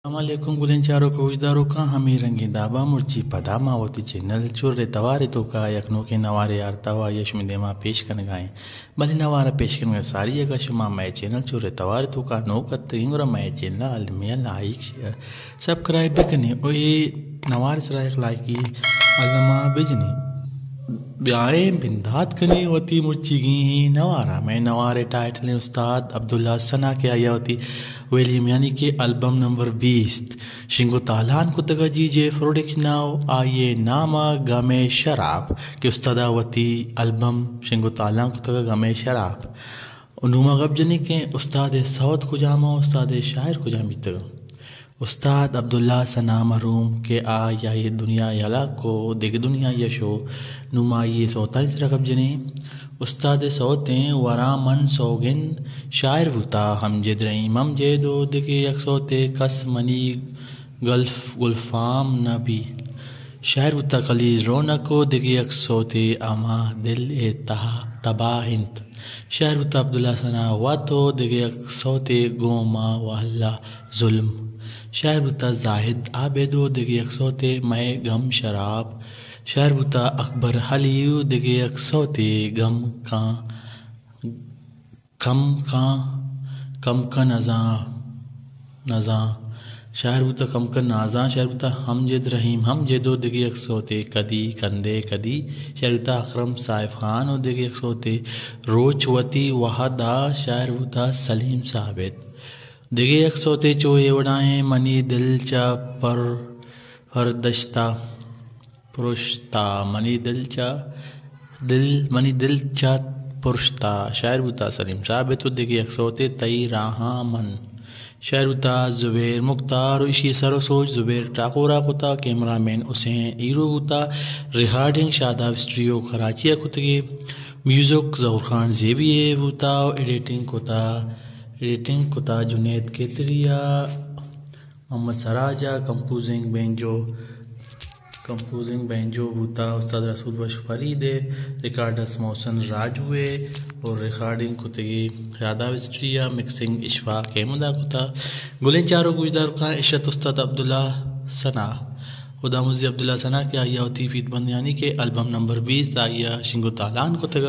السلام علیکم گلیں چاروک و گوشداروکاں، ہمے رنگیں دابا مرچی پدا ما وتی چینل چر توار توکا یک نوکیں نوارے آرتا و آئی شمے دیما پیش کنگا ایں۔ بلے نوارا پیش کنگا ساری اگا شما مئے چینل چر توار توکا نوک اتگیں گڑا مئے چینل المیہ لائک شیئر سبسکرائب بکنیں و اے نوار سرا یک لائکی الما بجنیں۔ بیائیں بندات کنیں وتی مرچیگیں نوارا۔ مئے نوارے ٹائٹل ایں استاد عبداللہ ثنا کہ آئی وتی ویلیم یعنی کہ البم نمبر بیست شنگ و تالان کتگا جی جے پروڈکشنا و آئی ناما گمے شراب کہ استادا وتی البم شنگ و تالان کتگا گمے شراب۔ و نوما گپ جنیں کہ استاد سوت کجام و استاد شاعر کجام بیتگ۔ استاد عبداللہ ثنا مرحوم کہ آ یا اے دنیا یلہ کو دگہ دنیا یا شو۔ نوما آئی سوتانی سرا گپ جنیں۔ استاد سوتیں وراں من سوگند شاعر بوتا، ہمجد رحیم ہمجد و دگہ یک سوتے کس منی گلف گلفام نہ بی۔ شاعر بوتا خلیل رونق و دگہ یک سوتے ہما دل ء تہا تباہ انت۔ شاعر بوتا عبداللہ ثنا وت و دگہ یک سوتے گوں ما و اللہ ظلم۔ شاعر بوتا زاہد عابد و دگہ یک سوتے مئے گم شراب۔ شاعر بوتا اکبر علی و دگہ یک سوتے گم کاں کم کاں کم کن نزاں نزاں۔ شاعر بوتا کم کن نازاں۔ شاعر بوتا ہمجد رحیم ہمجد و دگہ یک سوتے کدی کندے کدی۔ شاعر بوتا اکرم صاحب خان و دگہ یک سوتے روچ وتی وہدا۔ شاعر بوتا سلیم ثابت۔ دگہ یک سوتے چو اے وڑائیں منی دل چہ پر پردشتا پرشتا منی دل چہ دل منی دل چہ پرشتا۔ شاعر بوتا سلیم ثابت و دگہ یک سوتے تئی راہاں من۔ شاعر بوتا زبیر مختار و اشی سر و سوچ زبیر ٹاکورا کتا۔ کیمرہ مین حسین ہیرو بوتا۔ ریکارڈنگ شاداب اسٹوڈیو کراچی ء کتگی۔ میوزک ظہور خان زیبی ء بوتا و ایڈیٹنگ کتا ایڈیٹنگ کتا جنید کیتری ء۔ محمد سراج ء کمپوزنگ بینجو، کمپوزنگ بینجو بوتا استاد رسول بخش فرید ء، ریکارڈسٹ محسن راجو ء اور ریکارڈنگ کتگی شاداب اسٹوڈیو ء، مکسنگ اشفاق احمد ء کتا۔ گلیں چاروک گوشداروکاں، اشت استاد عبداللہ ثنا، خدا مزی عبداللہ ثنا کہ آئی ء وتی پیت بندیانی کہ البم نمبر بیست آئی ء شنگ و تالان کتگ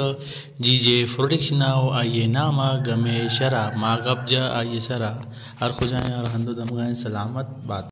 جی جے پروڈکشن ء و آئی ء نام ء گمے شراب۔ ما گپ جا آئی ء سرا۔ ہر کجا یار ہند و دمگاہیں سلامت بات۔